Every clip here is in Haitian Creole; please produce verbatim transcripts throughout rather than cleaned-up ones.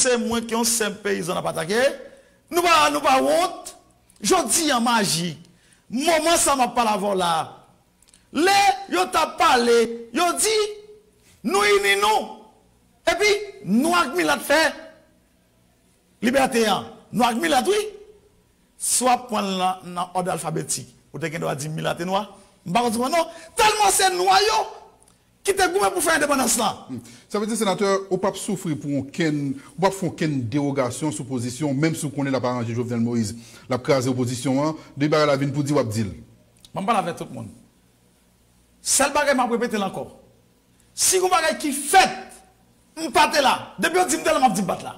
se mwen ki yon senp peyizan n ap atake? Nou pa, nou pa wont? Jodi a m aji. Moman sa m ap pale avè w la. Lè yo t ap pale, yo di, nou ini nou. Epi, nwa ak milat fè libète an. Nwa ak milat, wi. Si w ap pran l nan, nan òd alfabetik, ou te gen dwa di milat e nwa. M pa konn si w konprann non. Tèlman se nwa yo ki te goumen pou fè endepandans lan. Hmm. Sa vle di, senatè, ou p ap soufri pou okenn, ou p ap fè okenn dewogasyon sou pozisyon w, menm si w konnen l ap aranje Jovenel Moïse, l ap kraze opozisyon an, depi bagay la vin pou di, w ap di l. Ban m pale avèk tout moun. Sèl bagay m ap repete l ankò. Si gon bagay ki fèt, m pa te la. Depi yo di m te la, m ap di m pa t la.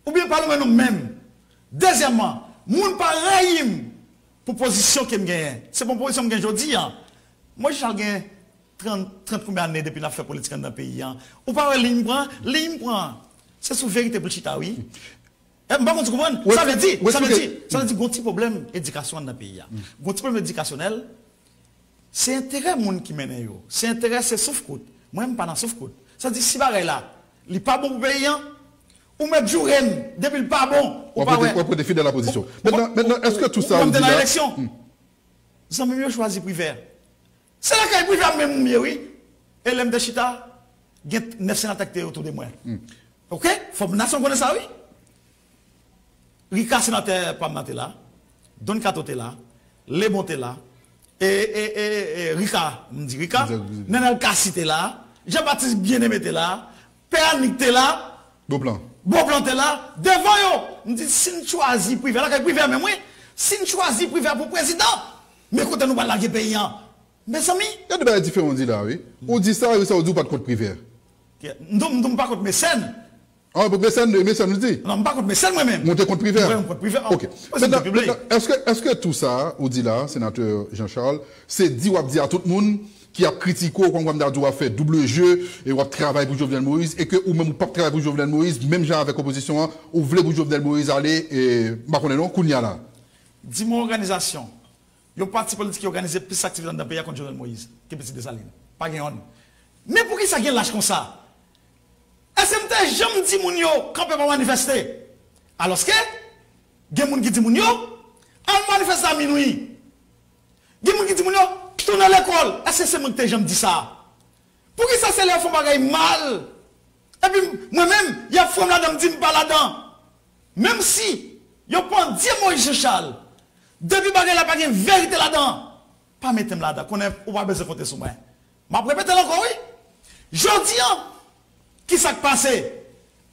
Oubyen pa lonmen non m menm. Dezyèmman, moun pa rayi m pou pozisyon ke m genyen. Se bon pozisyon m gen jodi a. Mwen, Jean Charles, gen trant, trant konbyen ane depi n ap fè politik anndan peyi a. Ou pa wè liy m pran? Liy m pran. Se sou verite pou l chita, wi. E, m pa konn si w konprann. Sa vle di, sa vle di, sa vle di gon ti pwoblèm edikasyon anndan peyi a. Gon ti pwoblèm edikasyonèl, se enterè moun ki mennen yo. Se enterè, se souf kout. Mwen, m pa nan souf kout. Sa di, si bagay la, li pa bon pou peyi a, ou mèt joure m, depi l pa bon, ou pa wè. W ap rete fidèl a pozisyon. Mentnan, mentnan, èske tou sa ou di la? Zanmi m yo chwazi Privè. Se lakay Privè a menm m ye, wi. E lè m te chita, gen nèf senatè ki te otou de mwen. Oke? Fò nasyon konnen sa, wi. Rika, senatè pa m nan, te la. Don Kato te la. Lebon te la. E, e, e, e Rika, m di Rika. Nenel Cassy te la. Jean Baptiste Bien-Aimé te la. Pè Annick te la. Beauplan. Beauplan te la. Devan yo, m di, si n chwazi Privè, lakay Privè menm, wi. Si n chwazi Privè pou prezidan, men kote nou pral lage peyi a. Mezanmi! Gen de bagay diferan w di la, wi. Ou di sa, epi sa w di ou pa t kont Privè. M di w, m di w m pa kont Mesèn. Ah, pou Mesèn, Mesèn ou di? Non, m pa kont Mesèn mwen menm. Mwen te kont Privè. Mwen, m kont Privè. Ok. Mentnan, mentnan, èske, èske tou sa ou di la, senatè Jean Charles, se di w ap di a tout moun ki ap kritike w, kòmkwa m ta di w ap fè double jeu, e w ap travay pou Jovenel Moïse, e ke ou menm ou p ap travay pou Jovenel Moïse, menm jan avèk opozisyon an, ou vle pou Jovenel Moïse ale, e, m pa konnen non, kounye a la? Di m yon òganizasyon. Yon pati politik ki òganize plis aktivite anndan peyi a kont Jovenel Moïse ke Pitit Desalin. Pa gen yonn. Men poukisa gen lach konsa? Èske m te janm di moun yo, kanpe pa manifeste? Alòske, gen moun ki di moun yo, al manifeste a minwi. Gen moun ki di moun yo, tounen lekòl. Èske se mwen ki te janm di sa? Poukisa se lè yo fè yon bagay mal, epi mwen menm, y ap fouye m ladan, m di m pa ladan? Menm si yo pandye Moïse Jean Charles, depi bagay la pa gen verite ladan, pa mete m ladan. Konnen ou pa bezwen konte sou mwen. M ap repete l ankò, wi. Jodi a, ki sa k pase?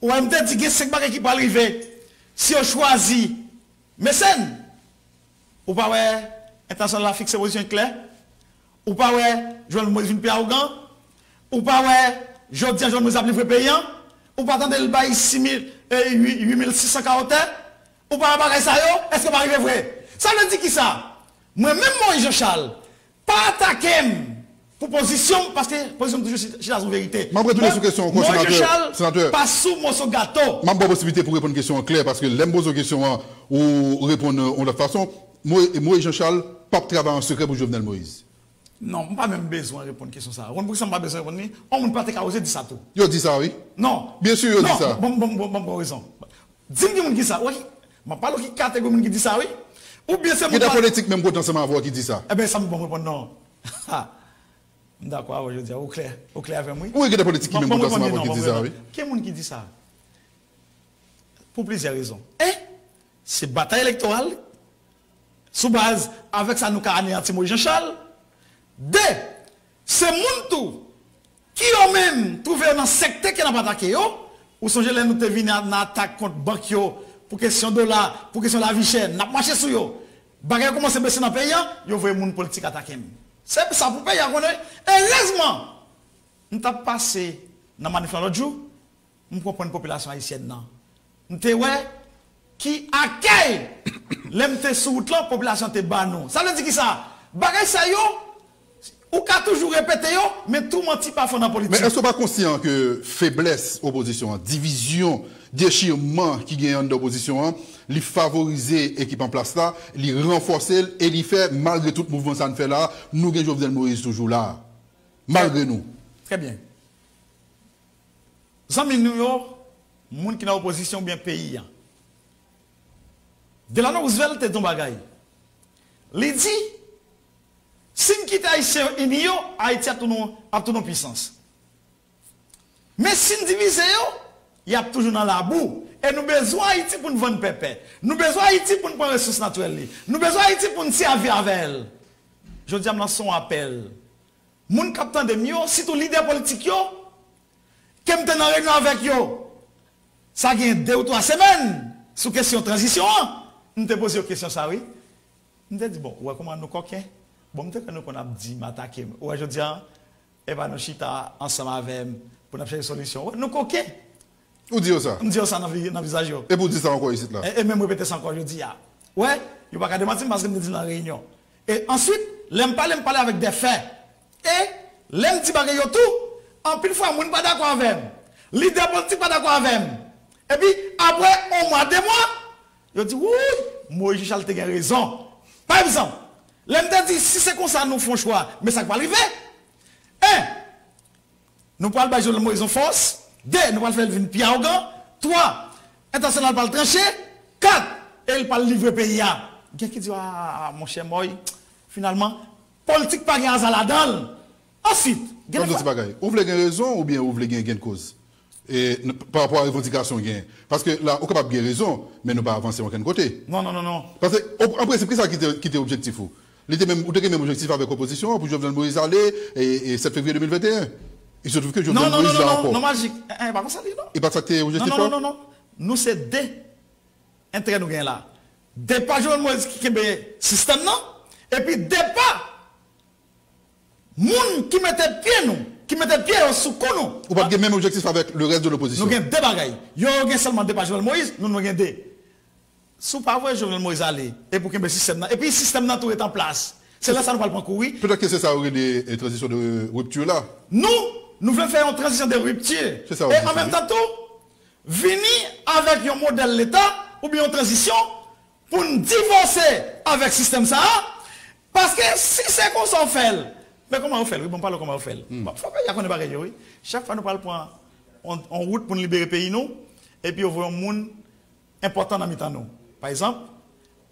Ou wè m te di gen senk bagay ki pral rive si yo chwazi Mesèn. Ou pa wè entènasyonal la fikse pozisyon l klè? Ou pa wè Jovenel Moïse vin pi awogan? Ou pa wè jodi a Jovenel Moïse ap livre peyi a? Ou pa tande l bay sis mil, e, uit, uit mil sis san kawo tè? Ou pa wè bagay sa yo? Èske pa rive vre? Sa vle di kisa? Mwen menm Moïse Jean Charles, pa atake m pou pozisyon m, paske pozisyon m toujou chita, chita sou verite. M ap retounen sou kesyon ankò, senatè. Moïse Jean Charles pa sou moso gato. M ap ba w posiblite pou reponn kesyon an klè, paske lè m poze w kesyon an, ou reponn yon lòt fason. Moïse, Moïse Jean Charles p ap travay an sekrè pou Jovenel Moïse. Non, m pa menm bezwen reponn kesyon sa a. Ou konn poukisa m pa bezwen reponn li? Yon moun pa te ka oze di sa tou. Yo di sa, wi. Non. Byen si yo di sa. Non, bon, bon, bon, bon, bon rezon. Di m ki moun ki sa, wi. M ap pale w ki kategori moun ki di sa, wi. Oubyen se moun... Gen de politik menm kote ansanm avè w ki di sa. Ebyen, sa m bon reponn non. Ha. M dakò avè w jodi a, ou klè. Ou klè avè m, wi. Wi, gen de politik ki menm kote ansanm avè w ki di sa, wi. Ki moun ki di sa? Pou plizyè rezon. En, se batay elektoral, sou baz avèk sa nou ka aneyanti Moïse Jean Charles. De, se moun tou ki yo menm twouve yo nan sèktè ke n ap atake yo. Ou sonje lè nou te vini a, nan atak kont bank yo, pou kesyon dola, pou kesyon lavi chè, n ap mache sou yo. Bagay yo kòmanse bese nan peyi a, yo voye moun politik atake m. Se sa pou peyi a konnen. Erezman, m t ap pase nan manif lan lòt jou, m konprann popilasyon ayisyèn nan. M te wè ki akèy lè m te sou wout lan, popilasyon te ban nou. Sa vle di kisa? Bagay sa yo, ou ka toujou repete yo, men tou manti pa fon nan politik. Men èske w pa konsyan ke feblès opozisyon an, divizyon, dechirman ki genyen anndan opozisyon an, li favorize ekip an plas la, li ranfòse l e li fè, malgre tout mouvman sa n fè la, nou gen Jovenel Moïse toujou la, malgre nou? Trè byen. Zanmi nou yo, Moun ki nan opozisyon oubyen peyi a. Delano Roosevelt te di yon bagay. Li di, si n kite Ayisyen yo ini yo, Ayiti ap tounen, ap tounen yon pisans. Men si n divize yo, y ap toujou nan labou. E nou bezwen Ayiti pou n vann pèpè. Nou bezwen Ayiti pou n pran resous natirèl li. Nou bezwen Ayiti pou n sèvi avè l. Jodi a, m lanse yon apèl. Moun k ap tande m yo, sitou lidè politik yo, ke m te nan reyinyon avèk yo, sa gen de ou twa semèn, sou kesyon tranzisyon an, m te poze yo kesyon sa, wi. M te di, bon, ou wè kòman nou kòken? Bon, m te kwè nou konn ap di m atake m. Ou wè jodi a, e pa nou chita ansanm avè m pou n ap chèche solisyon. Ou wè, nou koken. Ou di yo sa? M di yo sa nan vi-, nan vizaj yo. Epi ou di sa ankò isit la? E, e menm repete sa ankò jodi a. Ou wè, yo pa ka demanti m paske m te di l nan reyinyon. E answit, lè m pale, m pale avèk de fè. E lè m di bagay yo tou, anpil fwa moun pa dakò avè m. Lidè politik pa dakò avè m. Epi, apre yon mwa, de mwa, yo di, wouy, Moïse Jean Charles te gen rezon. Pa egzanp, lè m te di, si se konsa nou fè yon chwa, men sa k pral rive? En, nou pral bay Jovenel Moïse yon fòs. De, nou pral fè l vin pi awogan. Twa, entènasyonal pral tranche. Kat, e l pral livre peyi a. Gen ki di, a, monchè Moïse, finalman, politik pa gen aza ladan l. Answit, gen de fwa. Ou vle gen rezon oubyen ou vle gen gen koz? E, n-, pa rapò a revandikasyon w genyen. Paske la, ou kapab gen rezon, men nou pa avanse okenn kote. Non, non, non, non. Paske, o-, an prensip, ki sa ki te, ki te objektif ou? Li te menm, ou te gen menm objektif avèk opozisyon an, pou Jovenel Moïse ale, e, e sèt fevriye de mil venteyen. Il se trouve que Jovenel Moïse la ankò. Non, non, non, non, non, non, Majik. En, en, e pa konsa li, non. E pa sa k te objektif ou? Non, non, non, non, non. Nou se de enterè nou genyen la. De pa Jovenel Moïse ki kenbe sistèm nan, epi de pa moun ki mete pye nou, ki mete pye yo sou kou nou. Ou pa t gen menm objektif avèk le rès de lopozisyon? Nou gen de bagay. Yo, yo gen sèlman de pa Jovenel Moïse, nou, nou gen de. Si w pa voye Jovenel Moïse ale, epi w kenbe sistèm nan, epi sistèm nan tou ret an plas, se lè sa nou pral pran kou, wi. Petèt ke se sa yo rele, e, tranzisyon de ripti la. Nou, nou vle fè yon tranzisyon de ripti. Se sa yo di. E an menm tan tou, vini avèk yon modèl leta oubyen yon tranzisyon pou n divòse avèk sistèm sa a. Paske si se konsa w fè l, men kòman yo fè l, wi, bon, pale kòman yo fè l. Bon, fò peyi a konnen bagay yo, wi. Chak fwa nou pral pran yon, yon wout pou n libere peyi nou, epi yo voye yon moun enpòtan nan mitan nou. Pa egzanp,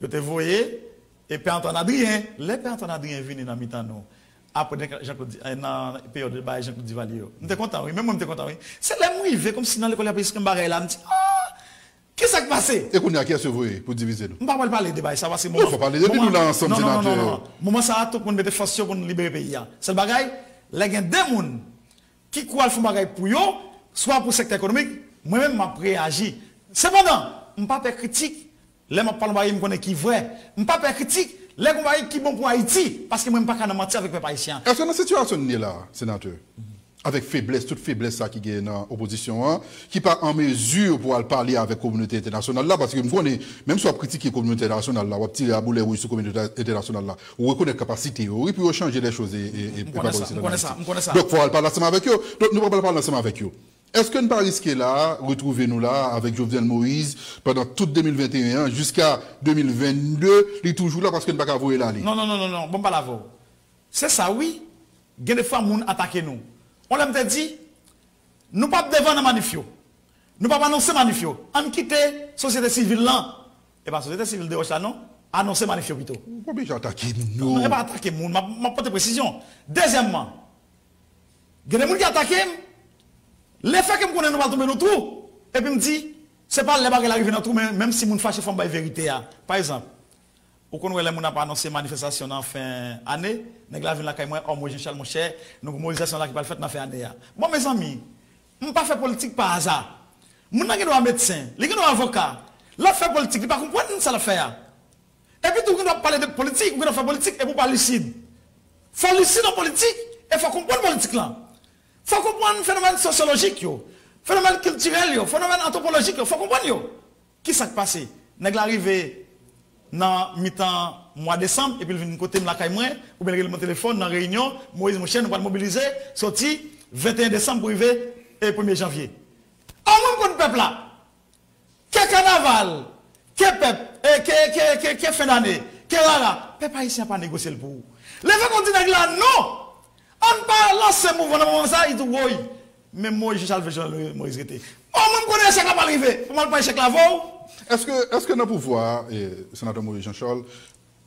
yo te voye, e, Pè Antoine Adrien. Lè Pè Antoine Adrien vini nan mitan nou, apre Jean-Claude, e, nan peryòd bagay Jean-Claude Duvalier yo, m te kontan, wi. Menm mwen, m te kontan, wi. Se lè m rive, kòmsi nan lekòl y ap esplike m bagay la, m di, a! Ki sa k pase? E kounye a, kiyès yo voye pou divize nou? M pa pral pale de bagay sa, paske moman. Non, fò pale de li, nou la ansanm, senatè. Non, non, non, non, non. Moman sa a, tout moun mete fòs yo pou n libere peyi a. Sèl bagay, lè gen de moun ki kou al fè yon bagay pou yo, swa pou sektè ekonomik, mwen menm m ap reyaji. Sepandan, m pa pè kritik, lè m ap pale yon bagay m konnen ki vrè. M pa pè kritik, lè gen yon bagay ki bon pou Ayiti, paske mwen m pa ka nan manti avèk pèp ayisyen an. Èske nan sitiyasyon n ye la a, senatè, avèk feblès, tout feblès sa ki genyen nan opozisyon an, ki pa an mezi pou al pale avèk kominote entènasyonal la, paske m konnen, menm si w ap kritike kominote entènasyonal la, w ap tire aboulè wouj sou kominote entènasyonal la, ou rekonèt kapasite yo, wi, pou yo chanje lè choz e, e, e, e pa pwogrese nan Ayiti. M konnen sa, m konnen sa, m konnen sa. Donk, fò w al pale ansanm avèk yo. Donk, nou pa pral pale ansanm avèk yo. Èske n pa riske la, retwouve nou la, avèk Jovenel Moïse, pandan tout de mil venteyen an, jiska de mil vennde, li toujou la, paske n pa ka voye l ale? Non, non, non, non, non, bon, m pale avè w. Se sa, wi. Gen de fwa, moun atake nou. On lè m te di, nou p ap devan nan manif yo. Nou p ap anonse manif yo. Ann kite sosyete sivil lan. E pa sosyete sivil de wòch la, non. Anonse manif yo pito. Ou pa oblije atake moun yo. Non, e pa atake moun. M ap, m ap pote presizyon. Dezyèmman, gen de moun ki atake m. Lefètke m konnen nou pral tonbe nan twou, epi m di, se pa lè bagay la rive nan twou, men menm si moun fache, fò m bay verite a. Pa egzanp, ou konn wè lè moun ap anonse manifestasyon nan fen ane, nèg la vin lakay mwen, o, Moïse Jean Charles, monchè, nou gen mobilizasyon la ki pral fèt nan fen ane a. Bon, mezanmi, m pa fè politik pa aza. Moun nan gen dwa medsen, li gen dwa avoka. L ap fè politik, li pa konprann sa l ap fè a. Epi tou, ou gen dwa pale de politik, ou gen dwa fè politik, epi ou pa lisid. Fò w lisid an politik, e fò w konprann politik lan. Fò w konprann fenomèn sosyolojik yo, fenomèn kiltirèl yo, fenomèn antwopolojik yo, fò w konprann yo. Ki sa k pase? Nèg la rive nan mitan mwa desanm, epi l vin kote m lakay mwen, oubyen l rele m nan telefòn, nan reyinyon, Moïse, monchè, nou pral mobilize, soti venteyen desanm pou rive, e, premye janvye. An mwen, m konn pèp la. Ke kanaval, ke pèp, e, ke, ke, ke, ke fen dane, ke rara, pèp ayisyen an pa negosye l pou ou. Lefètke w di nèg la non, ann pa lanse mouvman nan moman sa, li di w, woy, men Moïse Jean Charles Jovenel Moïse rete. O, mwen m konnen echèk la pral rive. Pou m al pran echèk la avè w. Èske, èske nan pouvwa a, e, Senatè Moïse Jean Charles,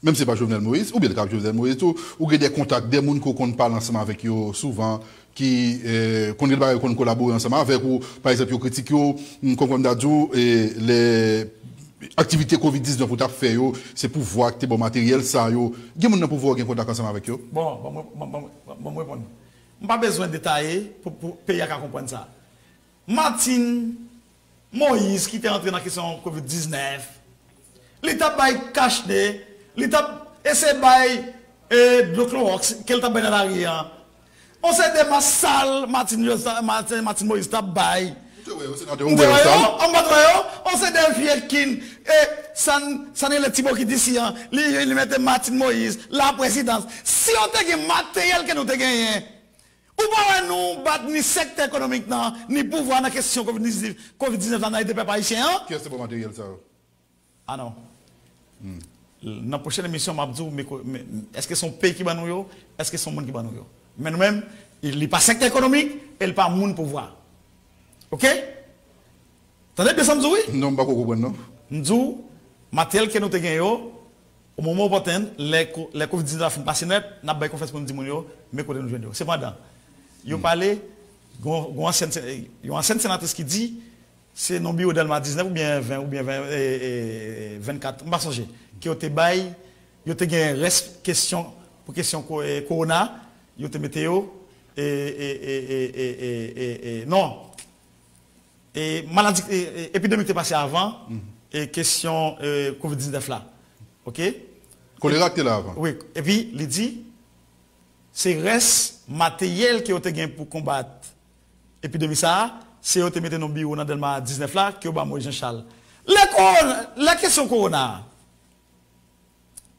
menm si se pa Jovenel Moïse, oubyen li ka Jovenel Moïse tou, ou gen de kontak, de moun ke w konn pale ansanm avèk yo souvan, ki e, konn gen bagay yo konn kolabore ansanm avèk ou, pa egzanp, yo kritike w, m konprann m ta di w, e, lè aktivite kovid diznèf ou t ap fè yo, se pouvwa a ki te ba w materyèl sa yo. Gen moun nan pouvwa a w gen kontak ansanm avèk yo? Bon, bon, bon, bon, bon, bon, mwen reponn. M pa bezwen detaye pou, pou peyi a ka konprann sa. Martine Moïse ki te antre nan kesyon kovid diznèf, li t ap bay kachne, li t ap eseye bay e, dlo klowòks ke l t ap bay nan lari an. On seri de mas sal Martine, Martine, Martine Moïse t ap bay. Ou te wè yo, senatè, ou wè yo sal? An bat wè yo, on seri de vye kin, e, sa n sa n rele ti bokit isi an, li, li mete Martine Moïse, la prezidans. Si yo te gen materyèl ke nou te genyen, ou pa wè nou bat ni sektè ekonomik nan, ni pouvwa nan kesyon kovid diznèf, kovid diznèf la nan ede pèp ayisyen an? Kiyès te ba w materyèl sa yo? Ah non. Nan pwochèn emisyon, m ap di w, men ko- men, èske se yon peyi ki ban nou yo? Èske se yon moun ki ban nou yo? Men nou menm, li pa sektè ekonomik, e li pa moun pouvwa. Oke? Tande byen sa m di w, wi. Non, m pa ko konprann, non. M di w, materyèl ke nou te gen yo, o moman opòten, lè, ko- lè kovid diznèf la fin pase nèt, n ap bay konfyans pou n di moun yo, men kote nou jwenn yo. Sepandan, yo pale, gon, gon ansyen, yon ansyen senatris ki di, se nan biwo Dèlma diznèf oubyen ven oubyen ven, e, e, vennkat, m pa sonje, ke yo te bay, yo te gen rès kesyon, pou kesyon ko- e, kowona, yo te mete yo, e, e, e, e, e, e, e, non, e, maladi, e, e, epidemi ki te pase avan, e, kesyon e, kovid diznèf la. Oke? Kolera ki te la avan. Wi, epi li di, se rès materyèl ke yo te gen pou konbat epidemi sa a, se yo te mete nan biwo nan Dèlma diznèf la, ke yo ba Moïse Jean Charles. Lè kowona, lè kesyon kowona a,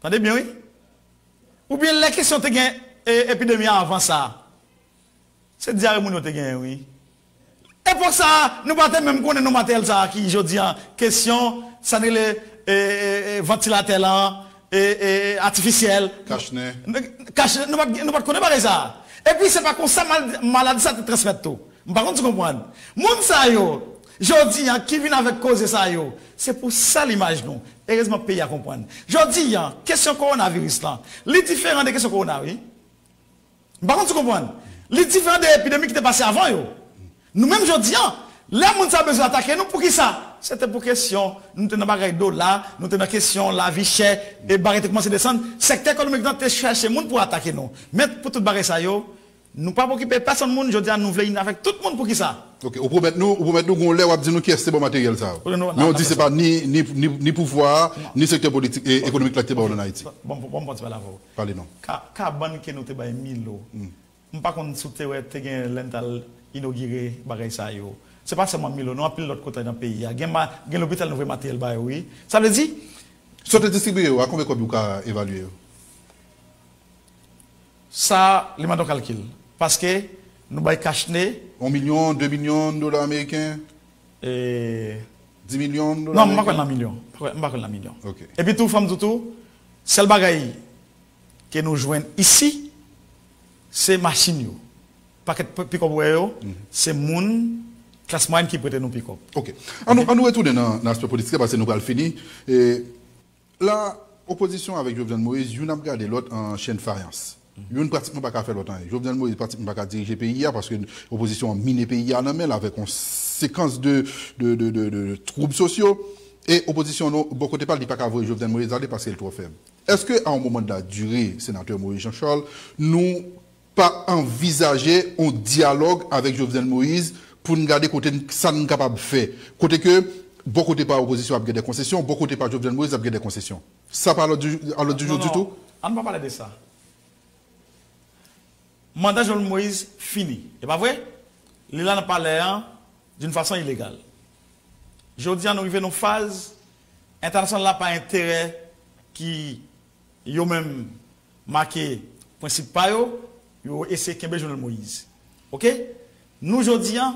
tande byen, wi. Oubyen lè kesyon te gen e, epidemi a avan sa a, se dyare moun yo te genyen, wi. Epòk sa a, nou pa te menm konnen non materyèl sa a ki, jodi a, kesyon, sa n rele e, e, e, vantilatè lan, e, e, atifisyèl. Kachnen. Kachnen, nou pa t, nou pa t konnen bagay sa a. Epi se pa konsa mal- maladi sa te transmèt tou. M pa konn si w konprann. Moun sa yo, jodi a, ki vin avèk koze sa yo, se pou sal imaj nou. Erezman, peyi a konprann. Jodi a, kesyon kowonaviris lan, li diferan de kesyon kowona, wi. M pa konn si w konprann. Li diferan de epidemi ki te pase avan yo. Nou menm jodi a, lè moun sa bezwen atake nou, poukisa? Se te pou kesyon, nou te nan bagay dola, nou te nan kesyon lavi chè, e bagay te kòmanse desann. Sektè ekonomik lan te chèche moun pou atake nou. Men pou tout bagay sa yo, nou p ap okipe pèsonn moun, jodi a nou vle ini avèk tout moun, poukisa? Ok, ou pwomèt nou, ou pwomèt nou gon lè w ap di nou kiyès te ba w materyèl sa yo. Men w di se pa ni, ni, ni, ni pouvwa a, ni sektè politik e ekonomik la ki te ba w l ann Ayiti. Bon, bon, bon, bon, ti pale avè w. Pale non. Ka- Kabann ke nou te bay Milo. M pa konn si w te wè, te gen lè n t al inogire bagay sa yo. Se pa sèlman Milo, non, anpil lòt kote nan peyi a. Gen, ma- gen lopital nou voye materyèl ba yo, wi. Sa vle di, Sa w te distribiye yo, a konbyen kòb ou ka evalye yo? Sa, li mande yon kalkil. Paske nou bay kachne. Yon milyon, de milyon dola ameriken? E, Dis milyon dola non, m pa kwè ameriken? Nan milyon. M pa kwè- m pa kwè nan milyon. Ok. Epi tou, fò m di w tou, sèl bagay ke nou jwenn isi, se machin yo. Pakèt p- pikòp ou wè yo, se moun klas mwayèn ki prete nou pikòp. Ok. An nou, an nou retounen nan, nan aspè politik la, paske nou pral fini. E, la, opozisyon avèk Jovenel Moïse, youn ap gade lòt an chen fayans. Youn pratikman pa ka fè lòt anyen. Jovenel Moïse pratikman pa ka dirije peyi a, paske opozisyon an mine peyi a nan men l avèk yon sekans de, de, de, de, de twoub sosyo. E opozisyon an, bò kote pa l, li pa ka voye Jovenel Moïse ale paske l twò fèb. Èske, a yon moman de la dire, senatè Moïse Jean Charles, nou pa anvizaje yon dyalòg avèk Jovenel Moïse pou n gade kote n- sa n kapab fè? Kote ke, bò kote pa opozisyon ap gen de konsesyon, bò kote pa Jovenel Moïse ap gen de konsesyon. Sa pa a lòd di, a lòd di jou ditou? An n pa pale de sa. Manda Jovenel Moïse fini. E pa vre? Li la nan palè an d'une façon illégale. Jodi a, nou rive nan faz entènasyonal la pa enterè ki yo menm make prensip pa yo, yo eseye kenbe Jovenel Moïse. Oke? Nou jodi a,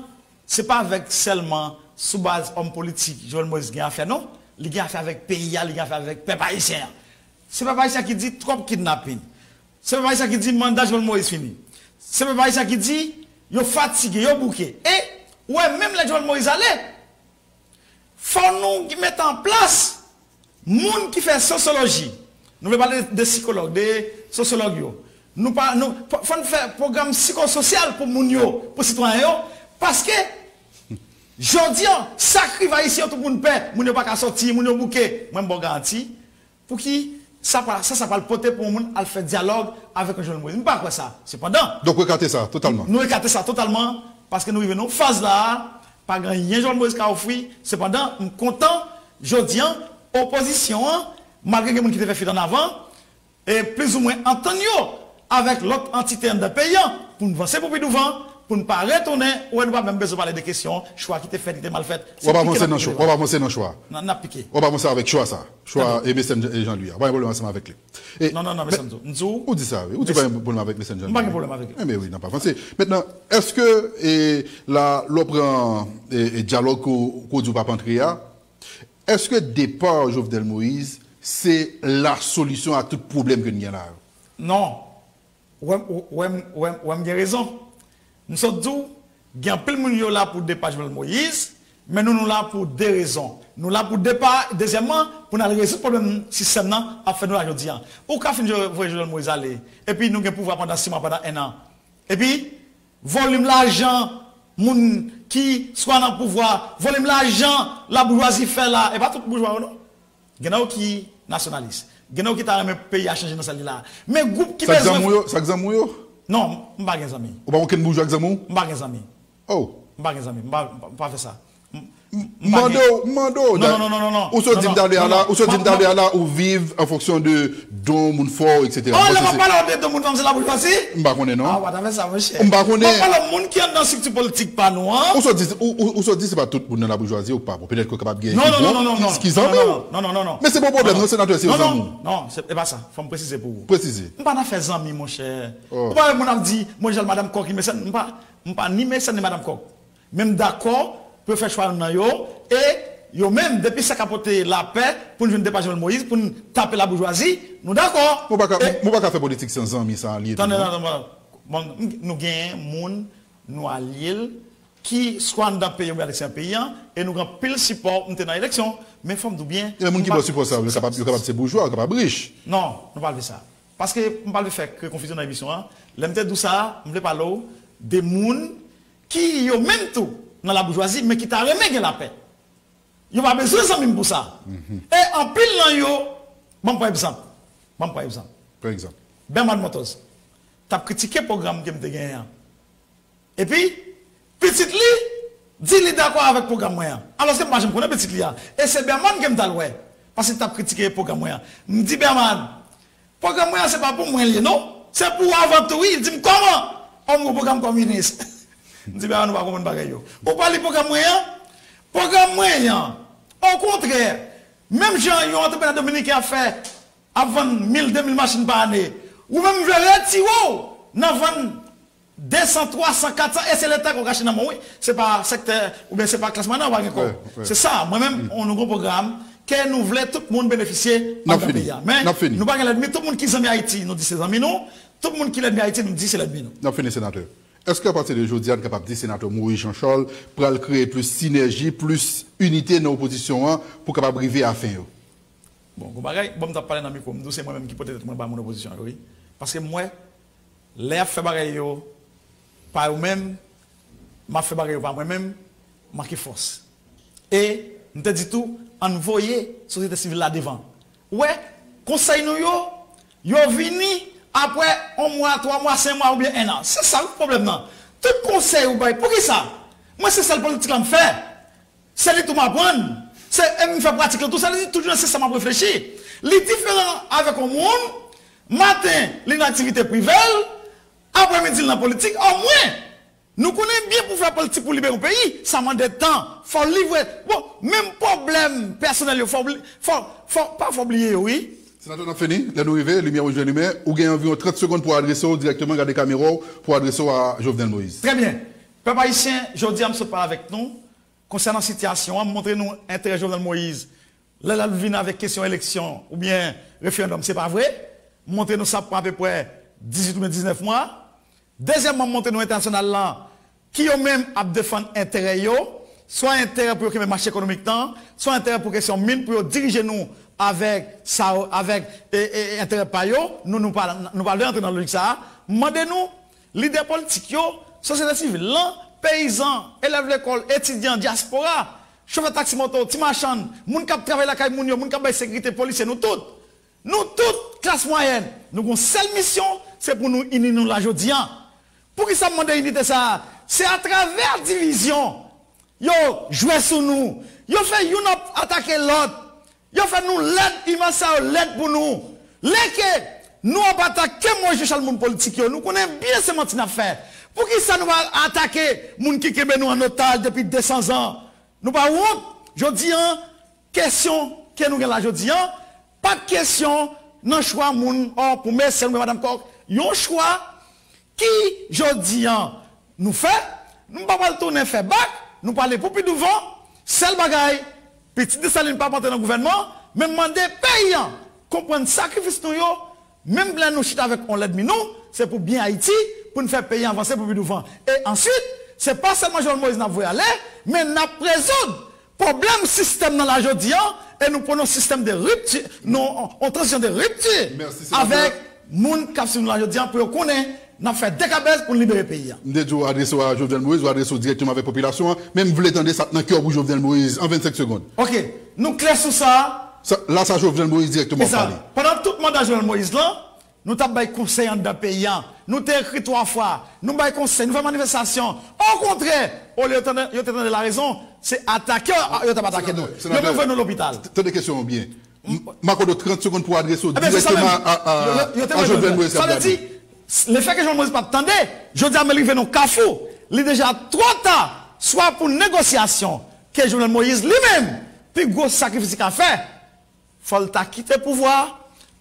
se pa avèk sèlman sou baz òm politik Jovenel Moïse gen afè non, li gen afè avèk peyi a, li gen afè avèk pèp ayisyen an. Se pèp ayisyen ki di twòp kidnapin. Se pèp ayisyen ki di manda Jovenel Moïse fini. Se pèp ayisyen ki di yo fatige, yo bouke. E Ou wè, menm lè Jovenel Moïse ale, fò nou mete an plas moun ki fè sosyoloji. Nou vle pale de sikològ, de sosyològ yo. Nou pa, nou, fò, fò n fè pwogram sikososyal pou moun yo, pou sitwayen yo, paske jodi a, sa k rive Ayisyen yo, tout moun pè, moun yo pa ka sòti, moun yo bouke. Mwen, m ba w garanti, pou ki sa pa, sa, sa pral pote pou yon moun al fè dyalòg avèk yon Jovenel Moïse. M pa kwè sa. Sepandan, Donk, ou ekate sa totalman. Nou ekate sa totalman, paske nou rive nan yon faz la a, pa gen anyen Jovenel Moïse ka ofri. Sepandan, m kontan, jodi a, opozisyon an, malgre gen moun ki te fè fwit ann avan, e plizoumwen antann yo avèk lòt antite anndan peyi a, pou n vanse pou pi douvan, pou n pa retounen, ou wè, nou pa menm bezwen pale de kesyon chwa ki te fèt, ki te mal fèt. W ap avanse nan chwa, w ap avanse nan chwa. N ap pike. W ap avanse avèk chwa sa. Chwa e Mesèn Jean Louis a. W pa gen pwoblèm ansanm avèk li. Non, non, non, Mesèn Jean Louis. M di w. Ou di sa, wi. Ou di w pa gen pwoblèm avèk Mesèn Jean Louis. M pa gen pwoblèm avèk li. Enben wi, n ap avanse. Mentnan, èske, e, la, lè w pran, e, e, dyalòg ke w, ke w di w p ap antre a, èske depa Jovenel Moïse se la solisyon a tout pwoblèm ke n gen la yo? Non. Ou wè m, ou wè m, ou wè m, ou wè m gen rezon. M sot di w, gen anpil moun yo la pou depa Jovenel Moïse, men nou, nou la pou de rezon. Nou la pou depa, dezyèmman, pou n al rezoud pwoblèm sistèm nan ap fè nou la jodi a. Ou ka fin voye Jovenel Moïse ale, epi nou gen pouvwa pandan sis mwa, pandan en an. Epi, volim lajan moun ki swa nan pouvwa, volim lajan laboujwazi fè la, e pa tout boujwa yo non. Gen nan yo ki nasyonalis. Gen nan yo ki ta renmen peyi a chanje nan sa l ye la. Men gwoup ki bezwen. Sa k zanmi w yo? Sa k zanmi w yo? Non, m pa gen zanmi. Ou pa gen okenn boujwa k zanmi w? M pa gen zanmi. Oh. M pa gen zanmi. M pa, m pa fè sa. M mande w, m mande w. Non, non, non, non, non. Ou sot di m talè a la, ou sot di m talè a la, ou viv an fonksyon de don moun fè w, etsetera. Oh, lè m ap pale w de don moun fè m, se laboujwazi? M pa konnen non. Ah, w pa ta fè sa, monchè. M pa konnen. M ap pale w moun ki anndan estrikti politik pa nou an. Ou sot di, ou, ou, ou sot di se pa tout moun nan laboujwazi ou pa bon. Petèt ke kapab gen ki bon, ki zanmi w. Non, non, non, non, non. Men se pa pwoblèm non, senatè, se yo zanmi w. Non, non, non, se, e pa sa. Fò m presize pou ou. Presize. M pa nan fè zanmi, monchè. Ou pa wè moun ap di, mwen jan madanm kòk, li mesèn, m pa, m pa ni mesèn ni madanm kòk. Men m dakò pou yo fè chwa youn nan yo, e yo menm, depi sa ka pote lapè, pou n jwenn depa Jovenel Moïse, pou n tape laboujwazi, nou dakò. Mwen pa ka, mwen pa ka fè politik san zanmi, san alye tou non. Tande, tande, tande. Bon, nou genyen moun, nou alye l, ki swa anndan peyi an oubyen aleksteryè peyi an, e nou gen anpil sipò, m te nan eleksyon, men fò m di w byen. Gen moun ki ba w sipò sa, yo kapab, yo kapab se boujwa, yo kapab rich. Non, nou pa vle sa. Paske m pa vle fè kreye konfizyon nan emisyon an. Lè m te di w sa, m vle pale w de moun ki yo menm tou nan laboujwazi, men ki ta renmen gen lapè. Yo pa bezwen zanmi m pou sa. E anpil nan yo, ban m pran egzanp. Ban m pran egzanp. Pran egzanp. Bèman Mòtoz t ap kritike pwogram ke m te genyen an. Epi, pitit li di li dakò avèk pwogram mwen an. Alòske m pa janm konnen pitit li a. E se Bèman ke m t al wè. Paske li t ap kritike pwogram mwen an. M di Bèman, pwogram mwen an se pa pou mwen l ye non. Se pou ou avan tou wi. Li di m kòman? Ò m gon pwogram kòminis. M di Bèman ou pa konprann bagay yo. Ou pa li pwogram mwen an? Pwogram mwen an, okontrè, menm jan yon antreprenè dominiken ap fè, ap vann mil, de mil machin pa ane, ou menm vle retire w nan vann de san, twa san, kat san, e se leta ke w kache nan men w wi. Se pa sektè, oubyen se pa klas mwayen an ou pa gen kòb. Se sa, mwen menm, nou gon pwogram ke nou vle tout moun benefisye anndan peyi a. Men, nou pa gen lènmi, tout moun ki zanmi Ayiti, nou di se zanmi nou. Tout moun ki lènmi Ayiti, nou di se lènmi nou. N ap fini, senatè. Èske apati de jodi a, n kapab di senatè Moïse Jean Charles pral kreye plis sinèji, plis inite nan opozisyon an pou kapab rive a fen yo? Bon, gon bagay, bon, m t ap pale nan mikwo, m di w se mwen menm ki pote tèt mwen ba moun opozisyon yo, wi. Paske m wè, lè y ap fè bagay yo pa yo menm, m ap fè bagay yo pa mwen menm, m manke fòs. E m te di tou, ann voye sosyete sivil la devan. Ou wè, konsèy nou yo, yo vini apre yon mwa, twa mwa, senk mwa oubyen en an. Se sa wi pwoblèm nan. Tout konsèy ou bay, poukisa? Mwen se sèl politik la m fè. Se li tou m aprann. Se, e m fè pratik lan tou, sa vle di tout jounen se sa m ap reflechi. Li diferan avèk yon moun, maten li nan aktivite prive l, apremidi l nan politik, omwen, nou konnen byen pou fè politik pou libere yon peyi, sa mande tan, fò w livre, bon, menm pwoblèm pèsonèl yo, fò w li, fò, fò, pa fò w bliye yo, wi. Senatè, n ap fini, lè nou rive, limyè w jwenn limyè, ou gen anviwon trant segonn pou w adrese w dirèkteman, gade kamera w, pou w adrese w a Jovenel Moïse. Trè byen. Pèp ayisyen, jodi a m sot pale avèk nou, konsènan sitiyasyon an, m montre nou enterè Jovenel Moïse lè l al vin avèk kesyon eleksyon oubyen referandòm, se pa vre. M montre nou sa pran apeprè dizuit oubyen diznèf mwa. Dezyèmman, m montre nou entènasyonal lan, ki yo menm ap defann enterè yo, swa enterè pou yo kenbe mache ekonomik lan, swa enterè pou kesyon min, pou yo dirije nou avèk sa, avèk, e, e, enterè pa yo, nou, nou pa, nou pa vle antre nan lojik sa a. M mande nou, lidè politik yo, sosyete sivil lan, peyizan, elèv lekòl, etidyan, dyaspora, chofè taksi moto, ti machann, moun k ap travay lakay moun yo, moun k ap bay sekirite, polisye, nou tout, nou tout, klas mwayèn, nou gen yon sèl misyon, se pou nou ini nou la jodi a. Poukisa m mande inite sa a? Se atravè divizyon yo jwe sou nou. Yo fè youn ap atake lòt. Yo fè nou lèd, imaj sa yo lèd pou nou. Lè ke nou ap atake Moïse Jean Charles, moun politik yo, nou konnen byen se manti n ap fè. Poukisa nou pa atake moun ki kenbe nou an otaj depi de san zan? Nou pa wont? Jodi a, kesyon ke nou gen la jodi a, pa t kesyon nan chwa moun, ò, pou mesye, nou gen madanm kòk. Yon chwa ki, jodi a, nou fè, nou pa pral tounen fè bak, nou prale pou pi douvan. Sèl bagay, pitit Desalin p ap antre nan gouvènman, men m mande peyi a konprann sakrifis nou yo, menm lè nou chita avèk yon lènmi nou, se pou byen Ayiti, pou n fè peyi a avanse pou pi douvan. E answit, se pa sèlman Jovenel Moïse n ap voye ale, men n ap rezoud pwoblèm sistèm nan la jodi a, e nou pran yon sistèm de ripti, non, yon tranzisyon de ripti avèk moun k ap swiv nou la jodi a, pou yo konnen n ap fè dekabèz pou n libere peyi a. M te di w adrese w a Jovenel Moïse, w adrese w dirèkteman avèk popilasyon an, men m vle tande sa k nan kè w pou Jovenel Moïse, an vennsenk segonn. Ok, nou klè sou sa. Sa, la sa Jovenel Moïse dirèkteman w ap pale. Pandan tout manda Jovenel Moïse lan, nou t ap bay konsèy anndan peyi a. Nou te ekri twa fwa. Nou bay konsèy, nou fè manifestasyon. Okontrè, olye yo tande, yo te tande larezon, se atake yo, yo t ap atake nou. Yo menm voye nou lopital. Tande kesyon an byen. M ap akòde w trant segonn pou w adrese w dirèkteman a, a, a Jovenel Moïse k ap gade. Sa vle di, lefètke Jovenel Moïse pa t tande, jodi a men l rive nan kafou. Li deja twò ta, swa pou negosyasyon, ke Jovenel Moïse li menm, pi gwo sakrifis li ka fè, fò l ta kite pouvwa a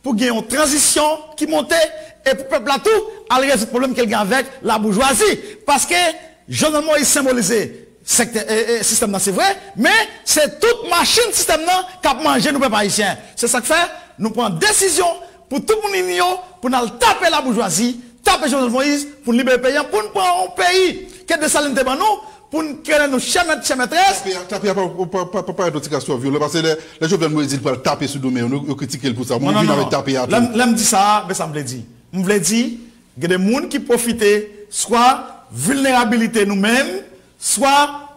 pou gen yon tranzisyon ki monte e pou pèp la tou al rezoud pwoblèm ke l gen avèk laboujwazi. Paske Jovenel Moïse senbolize sektè, e, e, sistèm nan, se vre, men se tout machin sistèm nan k ap manje nou, pèp ayisyen. Se sa k fè nou pran desizyon pou tout moun ini yo, pou n al tape laboujwazi, tape Jovenel Moïse, pou n libere peyi a, pou n pran yon peyi ke Desalin te ban nou, pou n kenbe nou chè mèt, chè mètrès. Tape a, tape a pa, pa, pa, pa parèt yon ti kras twò vyolan, paske lè, lè Jovenel Moïse di l pral tape sou Domè yo, nou, yo kritike l pou sa. Mwen, m vin avèk tape a tou. Lè m, lè m di sa, men sa m vle di. M vle di, gen de moun ki pwofite swa vilnerabilite nou menm, swa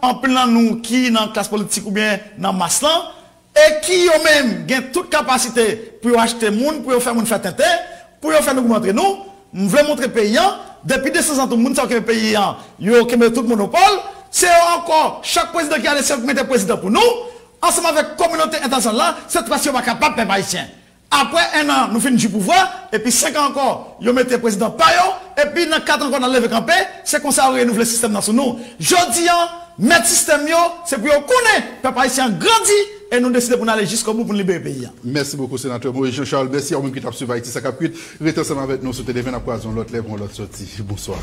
anpil nan nou ki nan klas politik oubyen nan mas lan, e ki yo menm gen tout kapasite pou yo achte moun, pou yo fè moun fè tenten, pou yo fè nou goumen antre nou. M vle montre peyi a, depi de san zan tou, moun sa yo kenbe peyi a, yo kenbe tout monopòl, se yo ankò, chak prezidan ki ale, se yo ki mete prezidan pou nou, ansanm avèk kominote entènasyonal la, se très yo pa kapab, pèp ayisyen. Apre en an, nou fin jwi pouvwa, epi senk an ankò, yo mete prezidan pa yo, epi nan kat an ankò, n al leve kanpe, se konsa yo renouvle sistèm nan sou nou. Jodi a, mèt sistèm yo, se pou yo konnen pèp ayisyen an grandi, e nou deside pou n ale jiskobou pou n libere peyi a. Mèsi bokou, Senatè Moïse Jean Charles. Mèsi a ou menm ki t ap swiv Ayiti sa k ap kwit. Rete ansanm avèk nou sou T V ven, n ap kwaze yon lòt lè pou yon lòt sòti. Bonswa.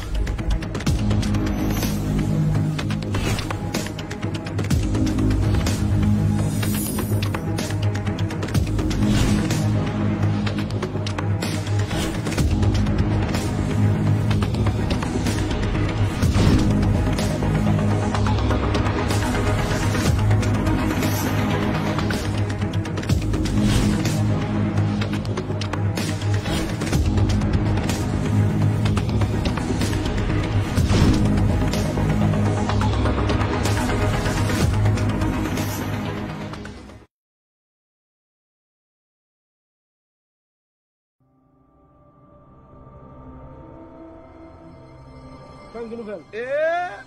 Frè m, gen nouvèl? Ee!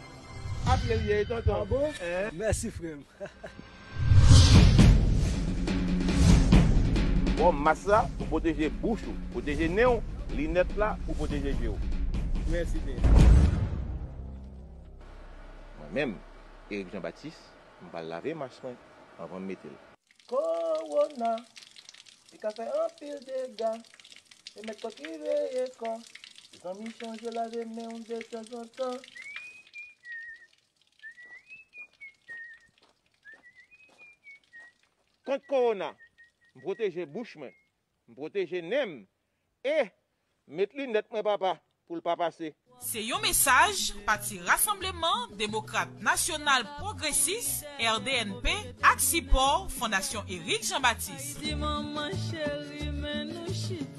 Aple l ye, tonton. Ah bon? Ee. Mèsi, frè m. Bon, mas la pou pwoteje bouch ou, pwoteje nen w, linèt la pou pwoteje je w. Mèsi byen. Mwen menm, Eric Jean Baptiste, m pral lave mas mwen anvan m mete l. Kowona, li ka fè anpil dega, e mèt kò ki veye kò. Zanmi, chonje lave men w detanzantan. Kont kowona, m pwoteje bouch mwen, m pwoteje nen m, e met linèt mwen, papa, pou l pa pase. Se yon mesaj Pati Rasanbleman Demokrat Nasyonal Pwogresis, R D N P, ak sipò Fondasyon Eric Jean Baptiste. Di manman cheri men nou chita.